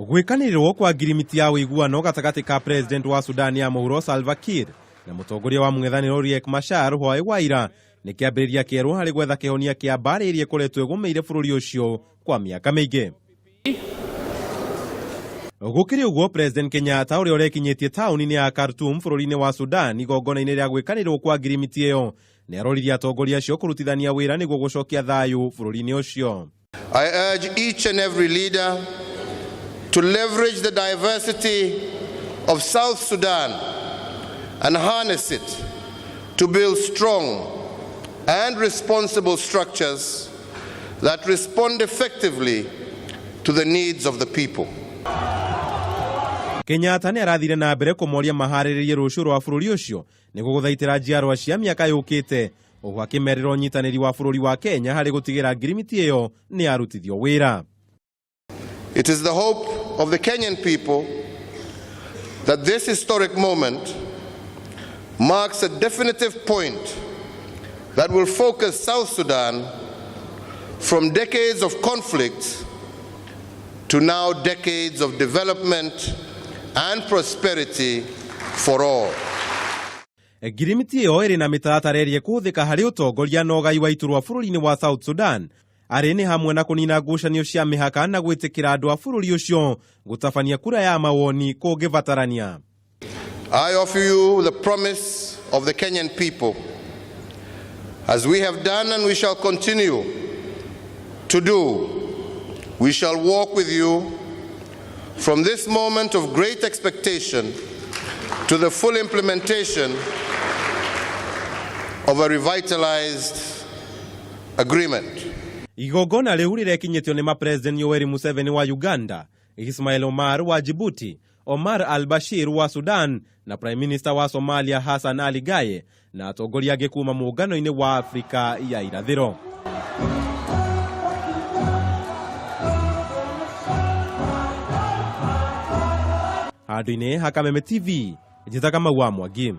Gwĩkanĩrĩrwo kwa ngirimiti ya ũiguano gatagatĩ ka President wa Sudan ya mũhuro Salva Kiir na mũtongoria wa mũng'ethanĩro Riek Machar hwaĩ wa ira nĩ kĩambĩrĩria kĩerũ harĩ gwetha kĩhonia kĩa mbaara ĩrĩa ĩkoretwo ĩgũmĩire bũrũri ũcio kwa mĩaka mĩingĩ. Gũkĩrĩ ũguo, President Kenyatta ũrĩa ũrekinyĩtie taũni-inĩ ya Khartoum bũrũri-inĩ wa Sudan igongona-inĩ rĩa gwĩkanĩrĩrwo kwa ngirimiti ĩyo nĩ aroririe atongoria acio kũrutithania wĩra nĩguo gũcokia thayũ bũrũri-inĩ ũcio. I urge each and every leader to leverage the diversity of South Sudan and harness it to build strong and responsible structures that respond effectively to the needs of the people. Kenyatta nĩ arathire na mbere kũmoria maharĩrĩrie rũciũ rwa bũrũri ũcio nĩguo gũthaitĩra njiarwa cia mĩaka yũkĩte, oho akĩmerĩra ũnyitanĩri wa bũrũri wa Kenya harĩ gũtigĩra ngirimiti ĩyo nĩ yarutithio wĩra. It is the hope of the Kenyan people that this historic moment marks a definitive point that will focus South Sudan from decades of conflict to now decades of development and prosperity for all. Ngirimiti ĩyo ĩrĩ na mĩtaratara ĩrĩa ĩkũhũthĩka harĩ ũtongoria na ũgai wa iturwa bũrũri-inĩ wa South Sudan arĩ nĩ hamwe na kũnina ngucanio cia mĩhaka na gwĩtĩkĩra andũ a bũrũri ũcio gũtabania kura ya mawoni kũngĩbatarania. I offer you the promise of the Kenyan people, as we have done and we shall continue to do, we shall walk with you from this moment of great expectation to the full implementation of a revitalized agreement. Igongona rĩu rĩrekinyĩtio nĩ mapresident Yoweri Museveni wa Uganda, Ismail Omar wa Djibouti, Omar al-Bashir wa Sudan na Prime Minister wa Somalia Hassan Ali Gaye na atongoria angĩ kuma mũngano-inĩ wa Afrika ya Irathĩro. Handũ-inĩ ha Kameme TV, njĩtaga Kamau wa Mwangi.